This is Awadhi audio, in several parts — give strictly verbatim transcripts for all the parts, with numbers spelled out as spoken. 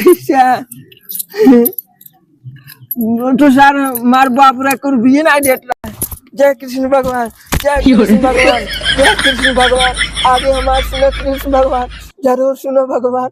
अच्छा। तो सार मार बाप रे, कुछ भी ना देत रहा। जय कृष्ण भगवान, जय कृष्ण भगवान, जय कृष्ण भगवान। आगे हमार सुनो कृष्ण भगवान, जरूर सुनो भगवान।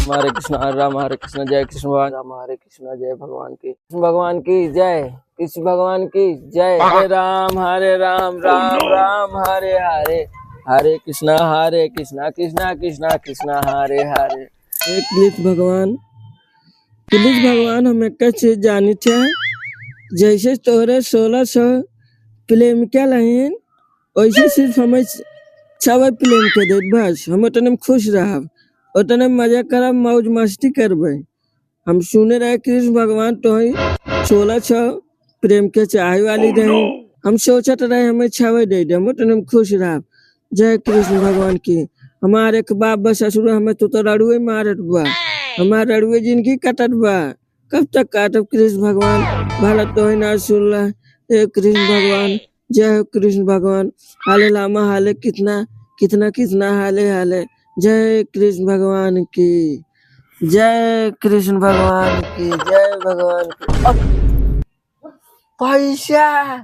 हरे कृष्णा, हरे राम, हरे कृष्णा, जय कृष्ण भगवान, राम हरे कृष्णा, जय भगवान की, कृष्ण भगवान की जय, कृष्ण भगवान की जय। हरे राम, हरे राम, राम राम, हरे हरे, हरे कृष्णा, हरे कृष्णा, कृष्णा कृष्णा, कृष्णा हरे हरे। हे कृष्ण भगवान, प्लीज भगवान, हम एक चीज जानी चाहे, जैसे तोहरे सोलह सौ प्रेमिका लहीन, वैसे सिर्फ हमें छवे प्रेम के दे, बस हम उतने में खुश रहब, उतने में मजा करब, मौज मस्ती करबे। हम सुने रहे कृष्ण भगवान तोहई सोलह सौ प्रेम के चाहे वाली रही। हम सोचत रहे हमें छवे दे दे, हम उतने में खुश रहब। जय कृष्ण भगवान की। हमार एक बाप बा ससुर, हमें तो, तो रड़ुए मारत बा, हमार रड़ुए जिंदगी कटत बा। कब तक काटब कृष्ण भगवान? भला तोहई ना सुनला। हे कृष्ण भगवान, जय हो कृष्ण भगवान। हाले लामा हाले, कितना कितना कितना हाले हाले। जय कृष्ण भगवान की, जय कृष्ण भगवान की, जय भगवान की। अब पैसा,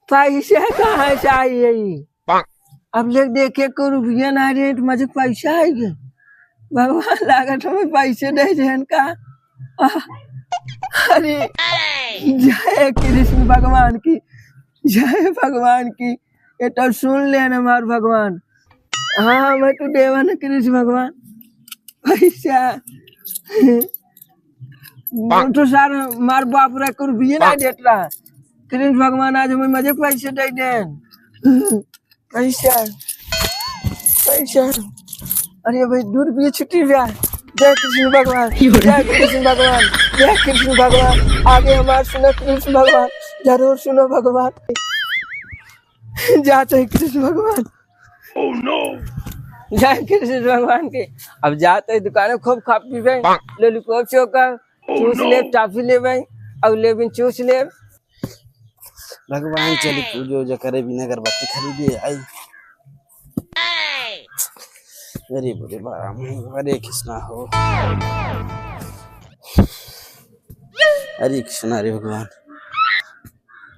पैसा कहाँ से आई है? अब ले देखे को रुपया ना रहे तो मुझे पैसा आई है। भगवान लागत हमें पैसे दे देन का। अरे, जय कृष्ण भगवान की, जय भगवान की। ये तो सुन लेन हमार भगवान। हाँ, मैं तो देवन कृष्ण भगवान। पैसा। तो सार मार बाप रे, कुछ भी ना देत रहा। कृष्ण भगवान आज हमें मजे पैसे दे देन। पैसा, पैसा। अरे भाई, दू रुपये छुट्टी बा। जय कृष्ण भगवान, जय कृष्ण भगवान, जय कृष्ण भगवान। आगे हमार सुनो कृष्ण भगवान, जरूर सुनो भगवान। जात है कृष्ण भगवान। जय कृष्ण भगवान के। अब जात है दुकान में खूब खा पीबे, लॉलीपॉप चोका, चूस लेब, टॉफी लेबे, और लेबिन चूस लेब। भगवान चली पूजो जो करे बिना अगरबत्ती खरीदे आई। अरे बोले बाबा, हरे कृष्णा हो। हरे कृष्णा, हरे भगवान।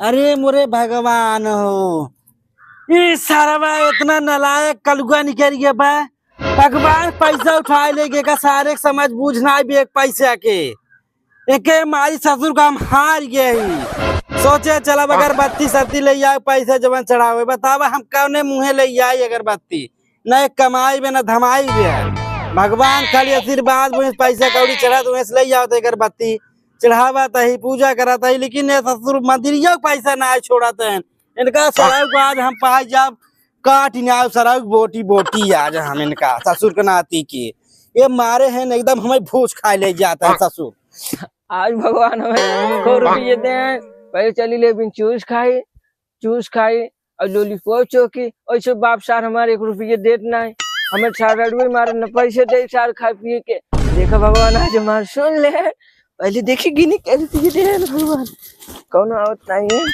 अरे मोरे भगवान हो, ई सरवा इतना नालायक कलुआ निकल गया बा। भगवान पैसा उठाए लेगे का सारे के समझ बूझ ना आइबे एक पैसा के। एके मारी ससुर का हम हार गए ही। सोचे चलब अगरबत्ती सत्ती ले आए, पैसा जवन चढ़ावे। बतावा हम कौने मुँहे ले आई अगरबत्ती? न एक कमाई बे, न धमाई बे। भगवान खाली आशीर्वाद बे, पैसा कौड़ी चढ़ा तो वैसे ले आओ तो अगरबत्ती चढ़ावा तही, पूजा करा तही, लेकिन ये ससुर मंदिरिया के पैसा ना छोड़ा तहन। इनका सरऊ को आज हम पाई जाब, काट ना सरऊ बोटी बोटी आज हम इनका ससुर के नाती के। ये मारे हैं न एकदम हमें भूस खाए ले जाता है ससुर। आज भगवान हमें खूब रुपये दे हैं, पहले चली लेबिन चूस खाई, चूस खाई और लॉलीपॉप चोकी। ऐसे बाप सार हमारे एक रुपये देत ना है, हमें सार रड़ुए मारे न पैसे दे सार खाए पिए के। देखा भगवान आज हमार सुन ले, पहले देखी गिनी के रुपये दे हैं भगवान, कौन आवत नहीं है।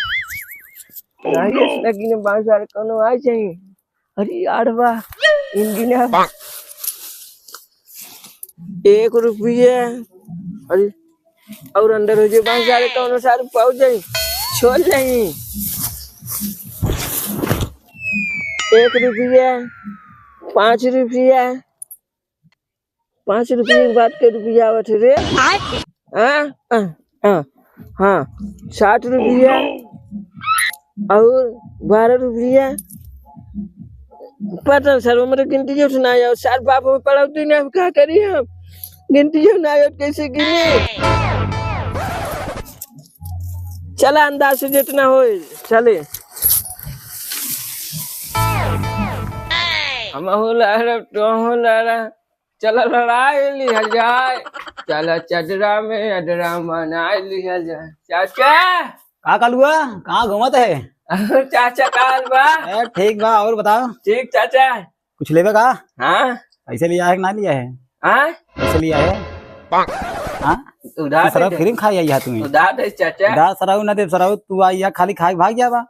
नहीं, इतना गिने बांस सार कौन आ जाए। अरे यार वाह, इंडिया। एक रुपये। अरे, और अंदर हो जाए, बांस सारे कौनो सारे पाओ जाए, छोड़ जाए। एक रुपये, पाँच रुपये, पाँच रुपये के बाद के रुपया आवत है रे। हाँ, हाँ, हाँ, हाँ, सात रुपया और बारह रुपया। पता सर, उम्र गिनती जो सुनाया, सार बाप में पढ़ौती नहीं, अब का करी हम? गिनती जो ना आयो, कैसे गिनी? चला, अंदाज से जितना होए, चले। हम हो लहरा, तो हो लहरा। चला लड़ाई लिहल जाए, चला चदरा में अदरा मनाई लिहल जाए। चाचा! का कलुआ, कहाँ घूमत है? अरे चाचा, का हाल बा? ए, ठीक बा, और बताओ। ठीक चाचा। कुछ लेबे का? हाँ। पैसे लिया है कि ना लिया है? हाँ? पैसे लिया है? हाँ? उधार तू सरऊ दे। फ्री में खाई आई है तुम्हें। उधार दे चाचा। उधार सरऊ ना दे, सरऊ तू आई है, खाली खाई भाग जाबा।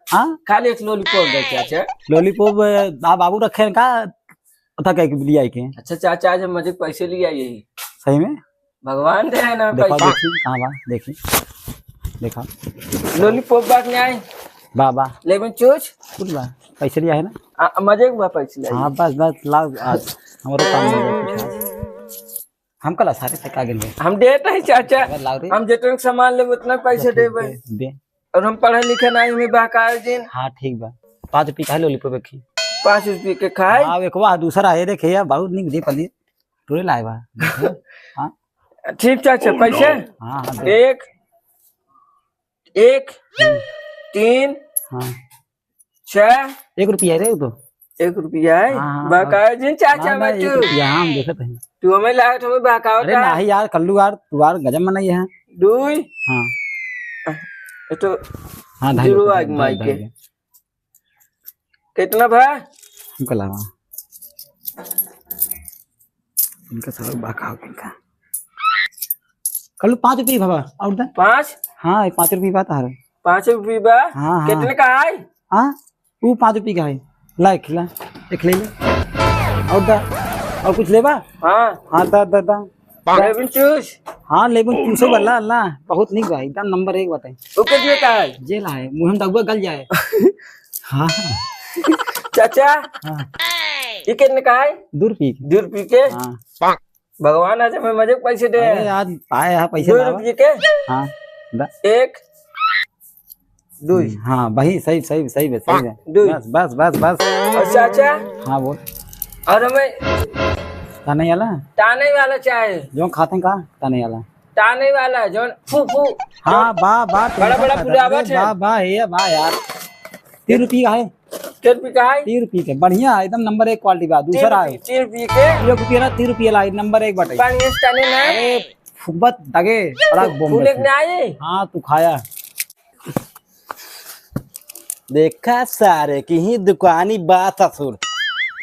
हाँ? खाली एक lollipop दे चाचा। Lollipop, आ, बाबू रखे हैं का? पता क्या कि लिया है के? अच्छा चाचा, आज हम मजे के पैसे लिया यही। सही में? भगवान दे है ना देखा, पैसे। देखी, कहाँ बा? देखी, देखा। Lollipop बात नहीं आई। बा, बा। लेमन चूस? कुछ बा। पैसे लिया है ना? आ, मजे के बा पैसे लिया। हाँ, बस, बस, लाओ, आज हमरो काम हो गया कुछ आज। हम कल सारे से का गिन हम देत है चाचा। अगर लाओ रे। हम जितना सामान लेबे उतना पैसे दे, देबे। दे, दे। और हम पढ़े लिखे नहीं, हमें बहकाए जिन। हाँ, ठीक बा। पाँच रुपये का है lollipop एक ही। पाँच रुपये के खाए? हाँ, एक वाह, दूसरा है, देखे यार, बहुत निक दे पली। तोरे लाए बा। हाँ? ठीक चाचा, पैसे? हाँ, हाँ, दे। एक, एक, हम्म। तीन, हाँ। छह। एक रुपया रे, वो तो। एक रुपया है? हाँ, हाँ, बहकाए जिन चाचा ना, ना, एक बच्चू। रुपया, हाँ, हम देखत हैं। तू हमें लागत हमें बहकावत अरे है। नहीं यार, कल्लू यार, तू यार गजब मनई है। दुई। हाँ। ये तो हाँ, धाई जीरो दो, आ धाई, माई धाई, के। धाई। कितना भा? हमका लावा। इनका सब बा का इनका। कल पाँच रुपये बाबा, और दा? पाँच? हाँ, ये पाँच रुपये बात आ रहा है। पाँच रुपये बा? हाँ, हाँ। कितने का है? हाँ, वो पाँच रुपये का है। ला, एक ला, एक ले ले। और दा, और कुछ लेबा? हाँ। हाँ, दा, दा, दा। लेमन चूस। हाँ, लेमन चूसो वाला, ला, बहुत निक बा, एकदम नंबर एक बाटे। ओके दिए का है? जे ला है, मुँह में दबुआ गल जाए। हाँ। चाचा, हाँ। ये कितने का है? दो रुपये के। दो रुपये के? हाँ। भगवान आज हमें मजे के पैसे दे। अरे यार, पाए यहाँ पैसे दो लावा। रुपये के? हाँ, दा। एक, दुई। हाँ, वही सही, सही, सही बे, सही बे। दुई। बस, बस, बस, बस। और चाचा? हाँ, बोल। और हमें ताने वाला? ताने वाला चाहे। जो खाते हैं का? ताने वाला। ताने वाला, जो फू, फू। हाँ, बा, बा, बड़ा, बड़ा फुलावत है। बा, बा, हे, बा यार। तीन रुपये का है। तीन रुपये का है? तीन रुपये के, बढ़िया, एकदम नंबर एक quality बा। दूसरा है। तीन रुपये के? एक रुपया ना, तीन रुपया ला, नंबर एक बाटे। बढ़िया से ताने ना। अरे, फुकबत दगे, बड़ा फू-, बम फूले बचे। ना आई? हाँ, तू खाया। देखा सारे की ही दुकानी बा ससुर।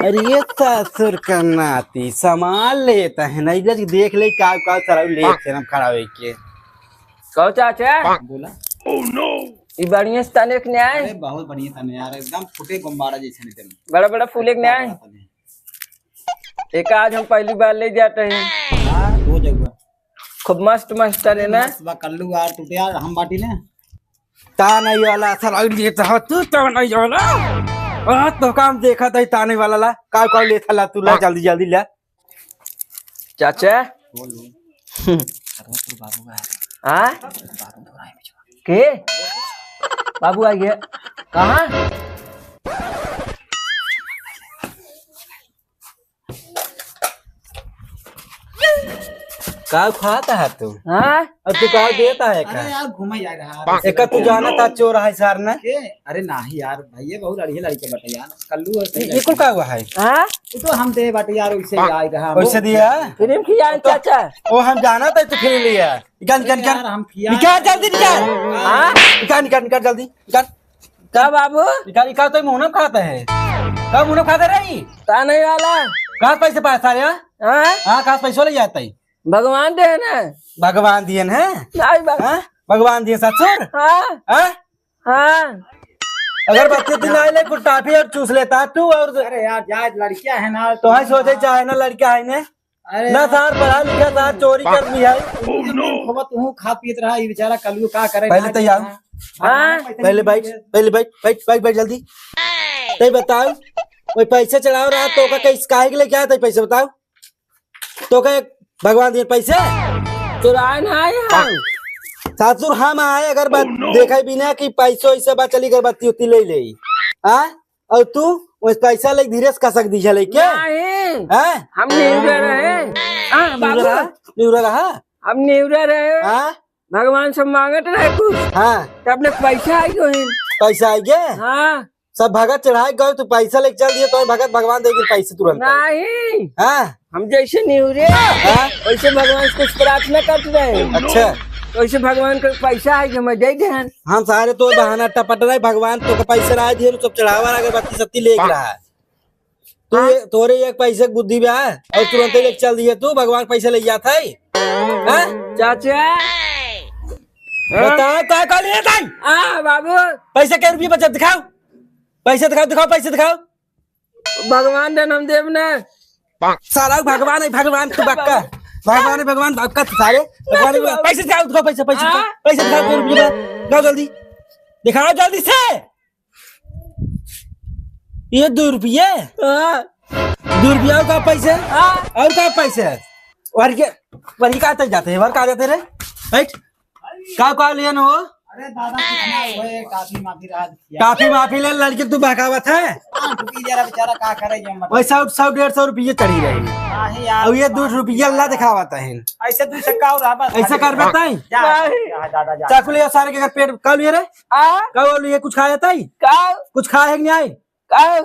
अरे ये ससुर का नाती सामान लेता है ना, इधर देख ले का, का सारा लेत है ना खड़ा होके। कहो चाचा? बोला। ई बढ़िया से तनिक न्याय। अरे बहुत बढ़िया तने यार, एकदम फुटे गुब्बारा जैसे निकल। बड़ा बड़ा फूले के न्याय। एक आज हम पहली बार ले जाते हैं। हाँ, हो जाऊगा। खूब मस्त मस्त तने ना। मस्त बा कल्लू यार, टूटे यार, हम बाटी ना। ताने वाला, साला, और ये तो तू ताने वाला। आ, तो काम देखा था ताने वाला ला। का, का लेता ला तू ला, जल्दी, जल्दी ला। चाचा। बोल, बोल। अरे, तू बाबू आ। हाँ? बाबू तो आए पीछे। के? बाबू आ गया। कहाँ? का खाता है तू? हाँ? और तू का देता है का? अरे यार, घूमे जा रहा है। एका तू जाना था चोर है सार ने? के? अरे नाही यार, भैया बहुत अड़िए लड़के बटे यार। कल्लू है, ये, ये कुल का हुआ है? हाँ? ये तो हम दे बाटे यार, वैसे ही आए रहा। वैसे दिया? फिल्म की यार तो चाचा। ओ हम जाना था तू फिल्म लिया। निकाल, निकाल, अरे निकाल। यार, हम किया निकाल जल्दी निकाल। हाँ? निकाल, निकाल, निकाल जल्दी। निकाल। का बाबू? निकाल, निकाल तो मुंह में खाता है। का मुंह में खाता रही? ताने वाला। कहाँ पैसे पाए सारे, हाँ? हाँ? हाँ, कहाँ पैसो ले जाता है? भगवान दे ना। भगवान दिए हैं? नहीं बाबू। हाँ? भगवान दिए ससुर? हाँ। हाँ? हाँ। अगरबत्ती दिन आए ले कुछ टाफी और चूस लेता है तू और अरे यार, जाए लड़कियां है ना, तो हाँ सोचे चाहे ना लड़का है ने। अरे ना यार। सार पढ़ा लिखा, सार चोरी कर ली है। Oh no। खूब तू खा पीत रहा, ये बेचारा कलुआ का करे, पहले ना तो यार। हाँ। पहले बैठ, पहले बैठ, बैठ, बैठ, बैठ जल्दी। तै बताओ, वही पैसे चढ़ाओ रहा तो का कैसे, काहे के लेके आया था पैसे बताओ? तो का भगवान दिए पैसे? चुराए ना आए हम। सासुर हम आए अगर बात देखा बिना कि पैसो ऐसे बा चली अगरबत्ती उती ले ले। हाँ? और तू वो पैसा लेके धीरे से कसक दी है लेके? नहीं। हैं? हम नेवरा रहे। हाँ, बाबू। नेवरा रहा? नेवरा रहा? हम नेवरा रहे। हाँ? भगवान से मांगत रहे कुछ। हाँ। तब ले पैसा आई गए। पैसा आई गए? हाँ। सब भगत चढ़ाए गए, तू पैसा लेके चल दिए, तो भगत भगवान देगी पैसे तुरंत। नहीं। हाँ। हम जैसे नेवरे, हाँ? वैसे भगवान से कुछ प्रार्थना करते रहे। अच्छा। तो वैसे भगवान को पैसा आई गए, मैं दे दे। हम सारे तो बहाना टपट रहे, भगवान तो के पैसे रहा दिए, सब चढ़ावा अगरबत्ती सत्ती लेके रहा। तू हाँ? ये, तोरे एक पैसे के बुद्धि बा और तुरंत ही लेके चल दिए तू, भगवान के पैसे ले जाता है। हाँ? चाचा, बताओ, का, का लिए ताई? आ, बाबू। पैसा कै रुपया बचत दिखाओ। पैसा दिखाओ, दिखाओ, पैसा दिखाओ। भगवान देन हम देब ना। सारा भगवान है, भगवान तू बक्का। भगवान है, भगवान बक्का तू सारे। भगवान है, पैसे दिखाओ, दिखाओ, पैसे, पैसे दिखाओ, हाँ? पैसे दिखाओ, दो रुपया दिखाओ, दिखाओ जल्दी। दिखाओ जल्दी से। ये दो रुपये? हाँ। दो रुपया और का पैसे? हाँ। और का पैसे? और ये, और ये कहाँ तक जाते हैं? और कहाँ जाते रे? बैठ। का, का लेन हो? अरे दादा, कितना हुए, काफी माफी रहा दिया। काफी माफी ले, लड़की तू बहकावत है। हाँ, रुकी जरा, बेचारा का करे, ये मत। वही सौ, सौ डेढ़ सौ रुपये चढ़ी रही। नहीं यार, और ये दो रुपये अल्लाह दिखावत है। ऐसे दो छक्का और रहा बस। ऐसा कर बताई? जा, नहीं। जा, जा, जा, जा। चाकू ले सारे के अगर पेट, का लिए रे? आ? का लिए, कुछ खाया ताई? का? कुछ खाए है कि नहीं आई? का?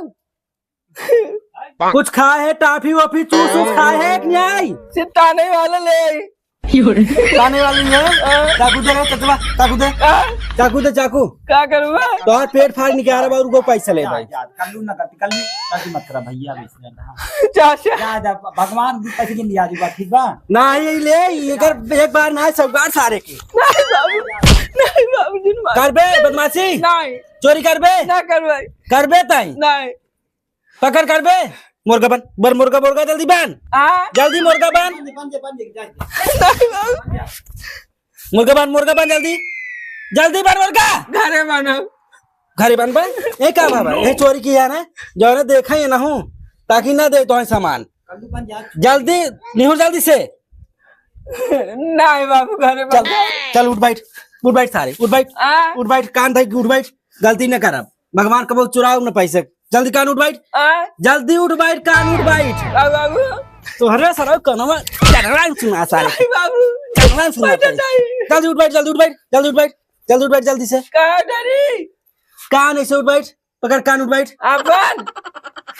कुछ खाए है, टाफी वाफी, चूस वूस खाए है कि नहीं आई? सिर्फ ताने वाला ले आई। ताने वाली है? हाँ। चाकू दे रे, चचवा, चाकू दे। हाँ। चाकू दे, चाकू। का करूँगा? तो और पेट फाड़ निकाल रहा, और को पैसा ले जा, भाई। जा, कर लूँ ना गलती, कर लूँ, गलती मत करा भैया, अब इसमें रहा। जा, जा। जा, जा, भगवान भी पैसे के लिए आ जाऊँगा, ठीक बा? नहीं ले, ये कर, एक बार ना, सब बार सारे के। नहीं बाबू, नहीं बाबू, जिन मार। करबे बदमाशी? नहीं। चोरी करबे? ना करबे। करबे ताई? नहीं। पकड़ करबे, मुर्गा बन, बर मुर्गा, मुर्गा जल्दी बन। हाँ। जल्दी मुर्गा बन। बन दे, बन दे, बन दे, जा, जा। नहीं बाबू। मुर्गा बन, मुर्गा बन जल्दी। जल्दी बन मुर्गा। घरे बनब। घरे बन बे। ये का बाबा? ये चोरी किया ना? जो ना देखा ये ना हूँ, ताकि ना दे तो सामान। कल्लू बन जा। जल्दी, निहुर जल्दी से। नहीं बाबू, घरे चल, बन। चल उठ बैठ, उठ बैठ सारे, उठ बैठ। आ? उठ बैठ, कान धइ के उठ बैठ, गलती न करब। भगवान कबो चुराओ न पैसे। जल्दी कान उठ बैठ। आ? जल्दी उठ बैठ, कान उठ बैठ। आ बाबू। तोहरे सरौ कनवा चढ़वा सुना सारे। नहीं बाबू। चढ़वा सुना बैठो ताई। नहीं। जल्दी उठ बैठ, जल्दी उठ बैठ, जल्दी उठ बैठ, जल्दी उठ बैठ, जल्दी से। का डरी? कान ऐसे उठ बैठ, पकड़ कान उठ बैठ। अपन?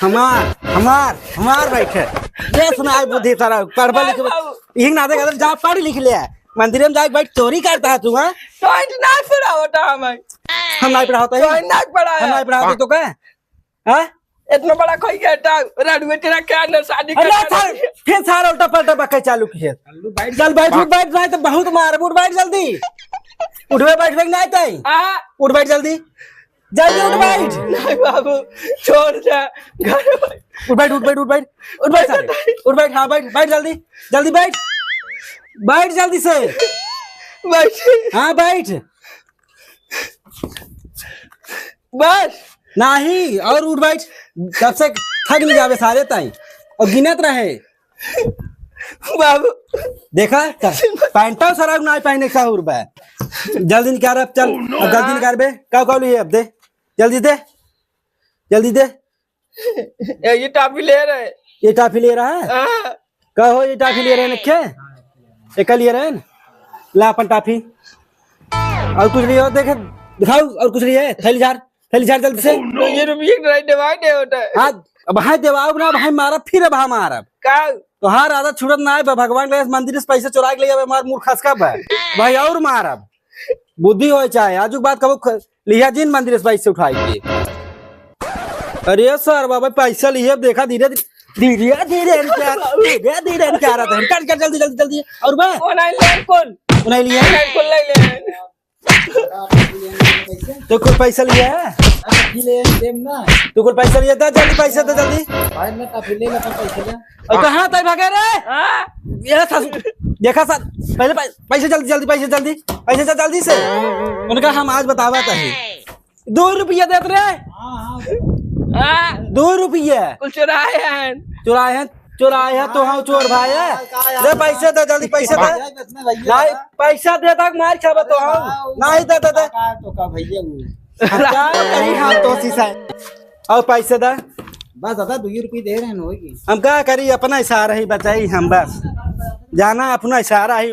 हमार, हमार, हमार बैठे। ये सुना है बुद्धि सारा, पढ़बा नहीं लिखबा। बाबू। यही ना देख, जा पढ़ लिख ले। मंदिर में जाके बैठ, चोरी करता है तू, हाँ? तो इतना पढ़ा होता हमें। हम नहीं पढ़ा होता है। तो इतना पढ़ा हम है। नहीं पढ़ा होता तो क्या? हाँ? इतना बड़ा खोई गया था, रड़ुए तेरा क्या न शादी अरे कर सार, फिर सार उल्टा पलटा बके चालू किए। कल्लू बैठ चल बैठ, उठ बैठ, नहीं तो बहुत मार, उठ बैठ जल्दी। उठबे बैठबे नहीं तई। हाँ। उठ बैठ जल्दी। जल्दी उठ बैठ। नहीं बाबू, छोड़ जा, घर बैठ। उठ बैठ, उठ बैठ, उठ बैठ। उठ बैठ सारे। उठ बैठ, हाँ बैठ, बैठ जल्दी। जल्दी बैठ। बैठ जल्दी से। बैठ। हाँ बैठ। बस। नहीं, और उठ बैठ, जब से थक नहीं जावे सारे ताई, और गिनत रहे। बाबू। देखा, त-, पैंटो सराउ ना पहने का उर बा। जल्दी निकाल अब, चल, अब जल्दी निकाल बे, का कहलू ये अब दे, जल्दी दे, जल्दी दे। ये, ये टाफी ले रहे। ये टाफी ले रहा है? हाँ। कहो, ये टाफी ले रहे हैं, नखे? एक लिए रहे हैं? ला अपन टाफी। और कुछ नहीं हो, देखे, दिखाओ, और कुछ नहीं है? थैली झाड़, थैली झाड़ जल्दी से। तो ये रुपये एक ढाई दवाई दे होता है। हाँ, अब हाँ देवाओ ना, भाई मारब, फिर अब हाँ मारब। का? तो हाँ, आदत छूटत ना है, भगवान के मंदिर से पैसा चुरा के ले जावे, हमार मूर्ख खसका बा। भाई और मारब। बुद्धि होए चाहे, आजू के बाद कबो ख-, लिया जिन मंदिर से पैसे उठाई के। अरे सर, बाबा पैसा लिए, देखा धीरे धीरे, धीरे धीरे इनके आ-, धीरे धीरे इनके आ रहा था। कर, कर, जल्दी, जल्दी, जल्दी। और बा? वो नहीं ले, कौन? वो नहीं लिए? नहीं, कौन नहीं ले? तो कोई पैसा लिया है? अरे, ले, देम ना। तू कोई पैसा लिया था? जल्दी पैसा दे, जल्दी। भाई, मैं काफी ले लेता पैसा ले। और कहाँ तय भागे रे? हाँ? ये ससुर, देखा सर, पहले पै-, पैसे जल्दी, जल्दी, पैसे जल्दी, पैसे दे जल्दी से। उनका हम आज बतावा तही। दो रुपया देत रे। हाँ, हाँ। हाँ। दो रुपया। कुल चुराए हैं। चुराए हैं, चुराए हैं तो हम चोर भाई है। दे पैसे दे, जल्दी पैसे दे। नहीं, पैसा दे तक मार खाबे तो हम। नहीं दे, दे, दे। तो का भैया वो? हम का करी हम तो शीशा। और पैसे दे। बस दादा, दो ही रुपये दे रहे हैं, होगी। हम का करी, अपना इशारा ही बचाई हम बस। जाना अपना इशारा ही।